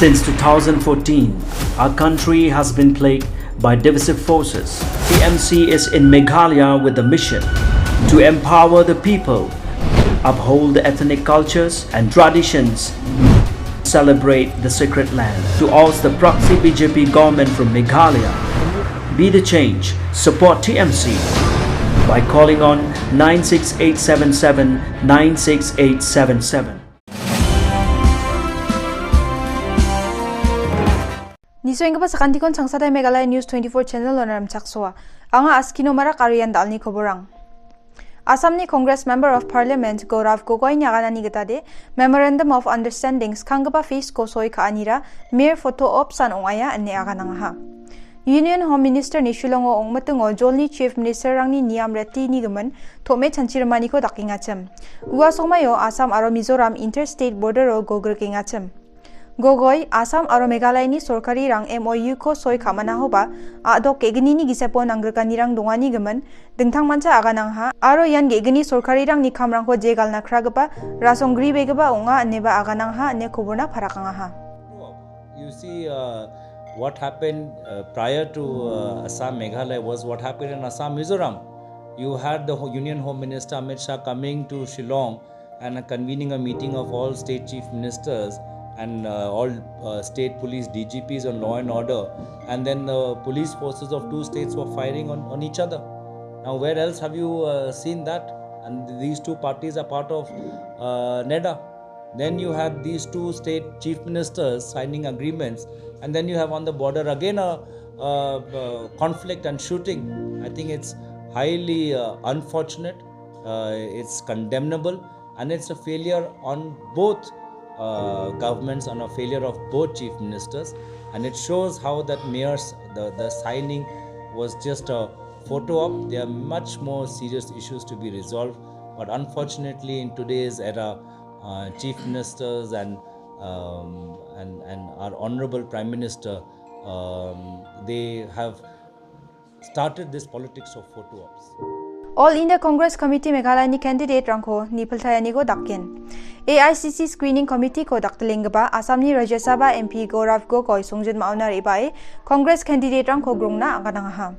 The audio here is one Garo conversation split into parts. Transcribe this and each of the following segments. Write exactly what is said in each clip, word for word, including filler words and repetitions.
Since two thousand fourteen, our country has been plagued by divisive forces. T M C is in Meghalaya with the mission to empower the people, uphold the ethnic cultures and traditions, celebrate the sacred land. To oust the proxy B J P government from Meghalaya, be the change, support T M C by calling on nine six eight seven seven nine six eight seven seven. Nisoenggipa sakantikon Changsatai Meghalaya News twenty-four channel-ona rimchaksoa. Anga Askino Marak aro ian dalni koborang. Assamni Congress Member of Parliament Gaurav Gogoini aganani gitade Memorandum of Understanding skanggipa phase-ko soi ka·anira mere photo ops-an ong·aia ine aganangaha. Union Home Minister-ni Shillongo ong·mitingo jolni Chief Minister-rangni niam retini gimin tom·e chanchirimaniko dakengachim. Ua somaio Assam aro Mizoram interstate border-o gogrikengachim. Gogoi, Assam aro Meghalayani sorkarirang M O U-ko soi ka·manahoba, a·dok ge·gnini gisepo nanggrikanirang dongani gimin, dingtangmancha aganangha, aro ian ge·gni sorkarirangni kamrangko jegalna kragipa, rasongribegipa ong·a ineba aganangha ine koborna parakangaha. You see, uh, what happened, uh, prior to, uh, Assam Meghalaya was what happened in Assam Mizoram. You had the ho-, Union Home Minister Amit Shah coming to Shillong and convening a meeting of all state chief ministers and, uh, all, uh, state police D G Ps on law and order, and then the police forces of two states were firing on, on each other. Now, where else have you, uh, seen that? And these two parties are part of, uh, NEDA. Then you had these two state chief ministers signing agreements, and then you have on the border again a, a, a conflict and shooting. I think it's highly, uh, unfortunate. Uh, it's condemnable, and it's a failure on both, uh, governments, and a failure of both chief ministers, and it shows how that mayor's, the, the signing was just a photo op. There are much more serious issues to be resolved, but unfortunately, in today's era, uh, chief ministers and, um, and, and our honorable prime minister, um, they have started this politics of photo ops. All India Congress Committee Meghalayani candidate-rangko nipiltaianiko dakgen. A I C C Screening Committee-ko daktilenggipa Assamni Rajya Sabha M P Gaurav Gogoi songjinma·ona re·bae Congress candidate-rangko grongna aganangaha.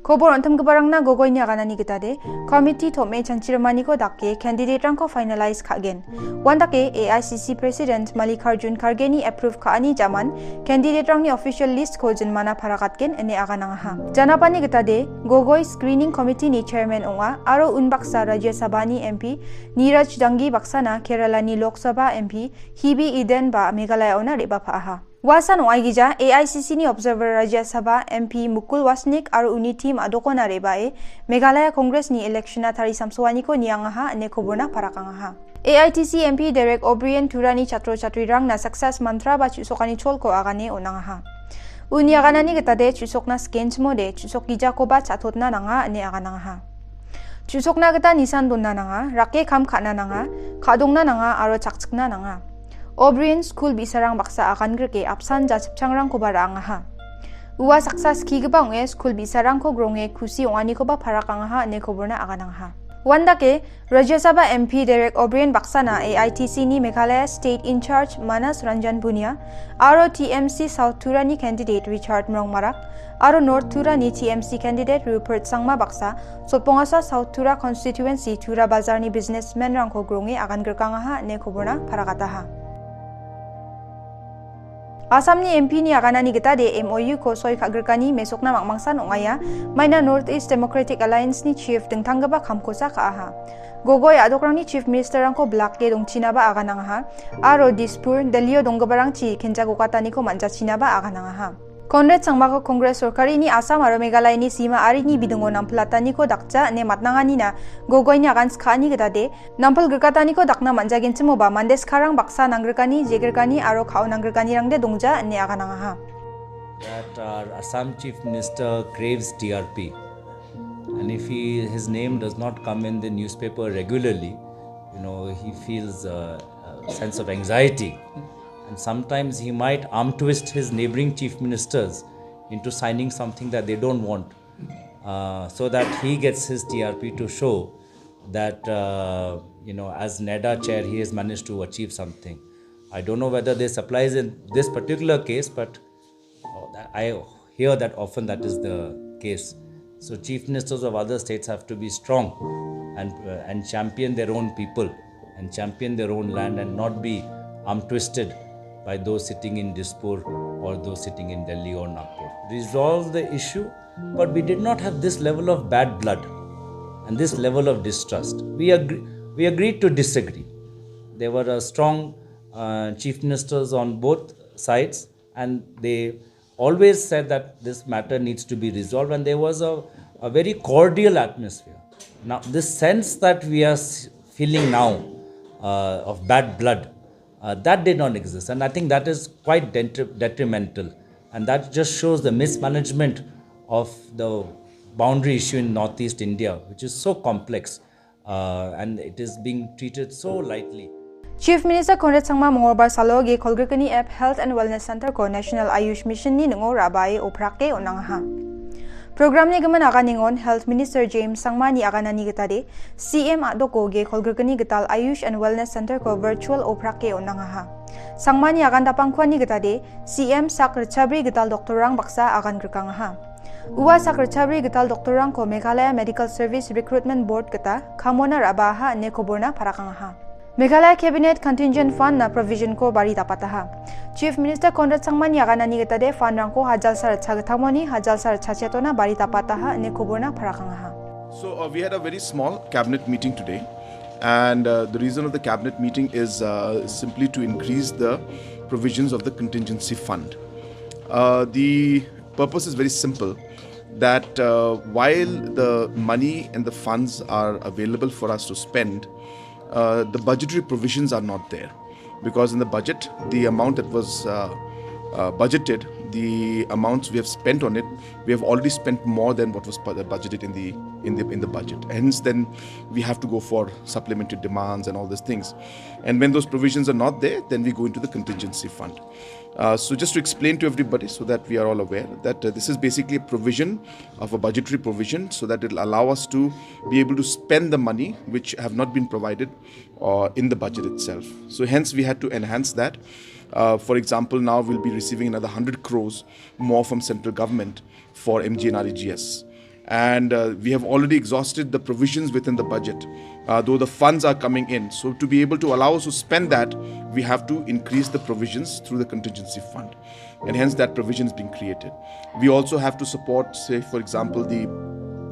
Kobor on·timgiparangna Gogoini aganani gitade, committee tom·e chanchirimaniko dake candidate-rangko finalize ka·gen. Uandake A I C C President Mallikarjun Khargeni approve ka·ani jaman candidate-rangni official list-ko jinmana paragatgen ine aganangaha. Janapani gitade, Gogoi Screening Committee-ni chairman ong·a aro unbaksa Rajya Sabha-ni M P Neeraj Dangi baksana Kerala-ni Lok Sabha M P Hebe Eiden ba Meghalaya-ona re·bapaaha. Uasan ong·aigija A I C C-ni observer Rajya Sabha M P Mukul Wasnik aro uni team a·dokona re·bae Meghalaya Congress-ni election-na tarisamsoaniko niangaha ine koborna parakangaha. A I T C M P Derek O'Brien Turani chatro chatrirangna success mantra ba chu·sokani cholko agane on·angaha. Uni aganani gitade chu·sokna skenchimode chu·sokgijakoba cha·totna nanga ine aganangaha. Chu·sokna gita nisan donna nanga, rake kam ka·na nanga, ka·dongna nanga aro chakchikna nanga. O'Brien skul bi·sarang baksa agangrike apsan jachipchangrangkoba ra·angaha. Ua saksa skigipa ong·e skul bi·sarangko gronge kusi ong·anikoba parakangaha ine koborna aganangaha. Uandake, Rajya Sabha M P Derek O'Brien baksana A I T C-ni Meghalaya State In-charge Manas Ranjan Bhunia aro T M C South Turani candidate Richard Mrongmarak aro North Turani T M C candidate Rupert Sangma baksa Sotpongasa South Tura constituency Tura Bazarni businessman-rangko gronge agan grikangaha ine koborna paragataha. Assamni M P-ni aganani gitade M O U-ko soi ka·grikani mesokna mangmangsan ong·aia, maina North East Democratic Alliance-ni chief dingtanggipa kamkosa ka·aha. Gogoi a·dokrangni chief minister-rangko blake dongchinaba aganangaha, aro Dispur, Delhi-o donggiparangchi kenjakokataniko man·jachinaba aganangaha. Conrad Sangmako Congress sorkarini Assam aro Meghalayani sima arini bidingo nampilataniko dakja ine matnanganina Gogoini agan ska·ani gitade, nampil grikataniko dakna man·jagenchimoba mande skarang baksa nanggrikani, jegrikani aro ka·o nanggrikanirangde dongja ine aganangaha. That our Assam Chief Minister craves T R P. And if he, his name does not come in the newspaper regularly, you know, he feels a, a sense of anxiety. And sometimes he might arm twist his neighboring chief ministers into signing something that they don't want, uh, so that he gets his T R P to show that, uh, you know, as NEDA chair, he has managed to achieve something. I don't know whether this applies in this particular case, but uh, I hear that often that is the case. So chief ministers of other states have to be strong and, uh, and champion their own people and champion their own land and not be arm twisted by those sitting in Dispur or those sitting in Delhi or Nagpur. Resolve the issue, but we did not have this level of bad blood and this level of distrust. We, agree, we agreed to disagree. There were uh, strong uh, chief ministers on both sides, and they always said that this matter needs to be resolved, and there was a, a very cordial atmosphere. Now, this sense that we are s- feeling now uh, of bad blood, uh, that did not exist, and I think that is quite detri- detrimental, and that just shows the mismanagement of the boundary issue in northeast India, which is so complex uh, and it is being treated so lightly. Chief Minister Conrad Sangma mongolbar salo ge kolgrikni app Health and Wellness Center ko National Ayush Mission ni ningo rabai oprake onangaha. Program ni gimin aganingon Health Minister James Sangma ni aganani gitade C M adoko ge kolgrikni gital Ayush and Wellness Center ko virtual oprake onangaha. Sangma ni agan dapangkuani gitade C M sak richabri gital doktorrang baksa agan grikangaha. Ua sak richabri gital doktorrangko Meghalaya Medical Service Recruitment Board gita kamona ra·baaha ine koborna parakangaha. Meghalaya Cabinet Contingent Fund na provision ko bari dapataha. Chief Minister Conrad Sangmani aganani gitade fund rangko hajalsa ritchagittamoni hajalsa ritchachetona bari dapataha ine koborna parakangaha. So uh, we had a very small cabinet meeting today, and uh, the reason of the cabinet meeting is uh, simply to increase the provisions of the contingency fund. Uh, the purpose is very simple, that uh, while the money and the funds are available for us to spend, uh, the budgetary provisions are not there. Because in the budget, the amount that was uh, uh, budgeted, the amounts we have spent on it, we have already spent more than what was bu- budgeted in the in the in the budget. Hence, then we have to go for supplementary demands and all these things. And when those provisions are not there, then we go into the contingency fund. Uh, so just to explain to everybody so that we are all aware that uh, this is basically a provision of a budgetary provision so that it will allow us to be able to spend the money which have not been provided uh, in the budget itself. So hence we had to enhance that. Uh, for example, now we'll be receiving another one hundred crores more from central government for M G N R E G S. And uh, we have already exhausted the provisions within the budget, uh, though the funds are coming in. So, to be able to allow us to spend that, we have to increase the provisions through the contingency fund. And hence, that provision is being created. We also have to support, say, for example, the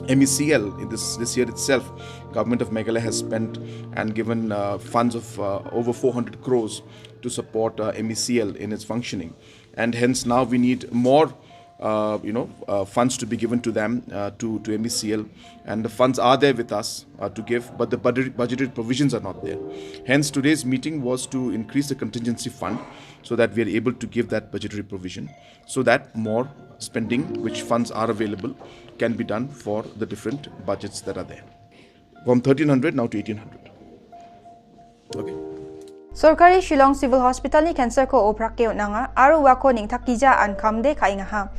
M E C L in this, this year itself. Government of Meghalaya has spent and given uh, funds of uh, over four hundred crores to support uh, M E C L in its functioning. And hence, now we need more uh, you know, uh, funds to be given to them, uh, to, to M E C L. And the funds are there with us uh, to give, but the budget, budgeted provisions are not there. Hence, today's meeting was to increase the contingency fund so that we are able to give that budgetary provision, so that more spending, which funds are available, can be done for the different budgets that are there. From thirteen hundred now to eighteen hundred. Okay. Sorkari Shillong Civil Hospital ni cancer ko oprake on·anga aro uako neng·takgija an kamde ka·engaha.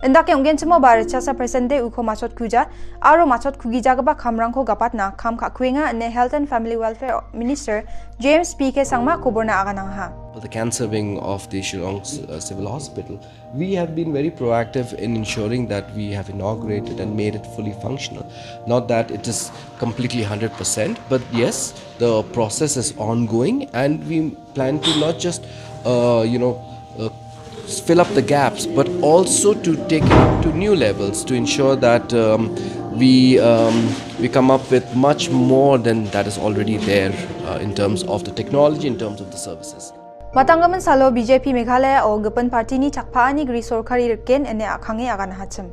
Indake ong·genchimo ba ritchasa percent de uko machotkuja aro machotkugijagipa kamrangko gapatna kam ka·kuenga ine Health and Family Welfare Minister James P K Sangma koborna aganangaha. For the cancer wing of the Shillong uh, Civil Hospital, we have been very proactive in ensuring that we have inaugurated and made it fully functional. Not that it is completely hundred percent, but yes, the process is ongoing, and we plan to not just, uh, you know, uh, fill up the gaps, but also to take it to new levels to ensure that um, we um, we come up with much more than that is already there uh, in terms of the technology, in terms of the services. Matanggimin salo B J P Meghalaya o gipin partini chakpaani gri sorkari riken ine a·kange aganahachim.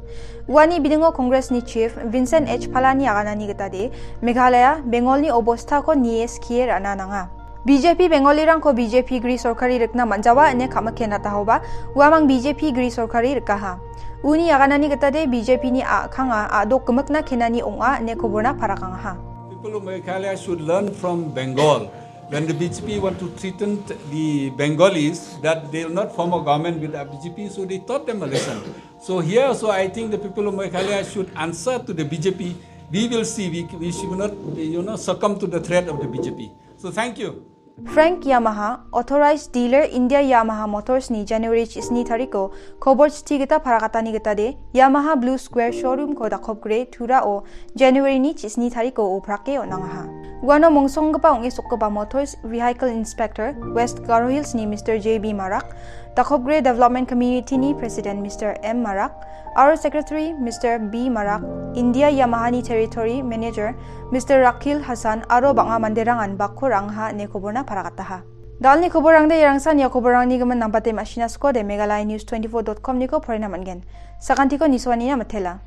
Uani bidingo Congress ni chief Vincent H Palani aganani gitade Meghalaya Bengalni obostako nie skie ra·na nanga. B J P Bengalirangko B J P gri sorkari rikna man·jawa ine ka·mikke natahoba, uamang B J P gri sorkari rikaha. Uni aganani gitade B J P ni a·kanga a·dok gimikna kenani ong·a ine koborna parakangaha. People of Meghalaya should learn from Bengal. When the B J P want to threaten the Bengalis that they will not form a government with the B J P, so they taught them a lesson. So here also, I think the people of Meghalaya should answer to the B J P. We will see. We, we should not, you know, succumb to the threat of the B J P. So thank you. Frank Yamaha, authorized dealer India Yamaha Motors-ni January chisni tariko kobor chithi gita parakatani gitade Yamaha Blue Square showroom-ko dakopgre Turao January-ni chisni tariko oprake on·angaha. Uano mongsonggipa ong·e sokgipa Motors Vehicle Inspector West Garo Hills-ni Mister J B Marak, dakopgre Development Community-ni President Mister M Marak, aro Secretary Mister B Marak, India Yamaha-ni Territory Manager Mister Rakil Hassan aro bang·a manderangan bakko ra·angaha ine koborna parakataha. Dalni koborangde iarangsan ia koborangni gimin nampate ma·sina skode Meghalaya News twenty-four dot com-niko porina man·gen. Sakantiko nisoanina mitela.